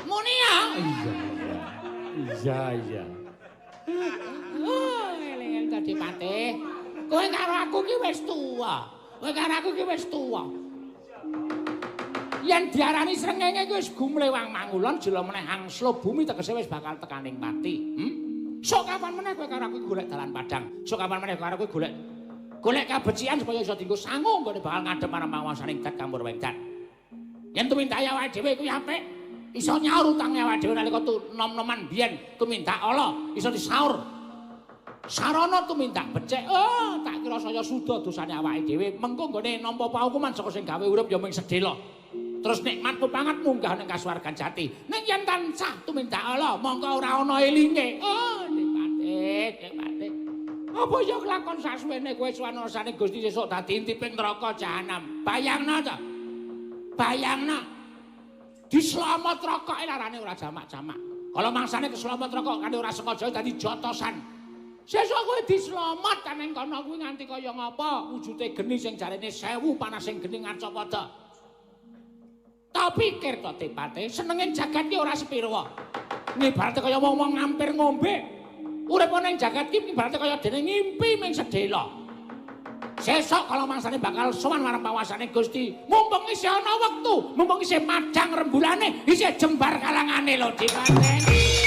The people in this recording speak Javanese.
Muni ya. Iya. Iya, iya. Oh, eling-eling to Dipati. Kowe karo aku ki wis tuwa. Kowe karo aku ki wis tuwa. Yen diarani srengenge ki wis gumlewang mangulon jela meneh angslo bumi tegese wis bakal tekaning pati. Sok kapan meneh kowe karo aku golek dalan padang. Sok kapan meneh kowe karo aku golek golek kabecikan supaya iso dienggo sangu nggone bakal ngadhep marang panguwasaning Dat Kamur Wengdat. Yen tumindak awake dhewe kuwi apik, iso nyaur utange awake dhewe nalika nom-noman biyen tumindak ala iso disaur. Sarana tumindak becik, oh tak kira saya suda dosane awake dhewe. Mengko nggone nampa paukuman saka sing gawe urip ya mung sedhela. Terus nikmat pepangat munggah ning kasuwargan jati. Ning yen tansah tumindak ala, mongko ora ana elinge. Oh, Dipati, Dipati. Apa ya kelakon sasuwene kowe suwanasane Gusti sesuk dadi intiping neraka jahanam. Bayangno to. Bayangno. Dislamot rokoke larane ora jamak-jamak. Kala mangsane keslamet rokok kan ora sengaja dadi jotosan. Sesuk kowe dislamot kan ning kono kuwi nganti kaya ngapa wujude geni sing jarene 1000 panas sing geni ngarcapada. Tak pikir to Dipati, senenge jagat ki ora sepiro. Ngibarate kaya wong-wong ngampir ngombe. Urip ning jagat ki ibarate kaya dene ngimpi ming sedhela. Sesuk kala mangsane bakal sowan marang pawasane Gusti, mumpung isih ana wektu, mumpung isih padhang rembulane, isih jembar kalangane lho Dipati.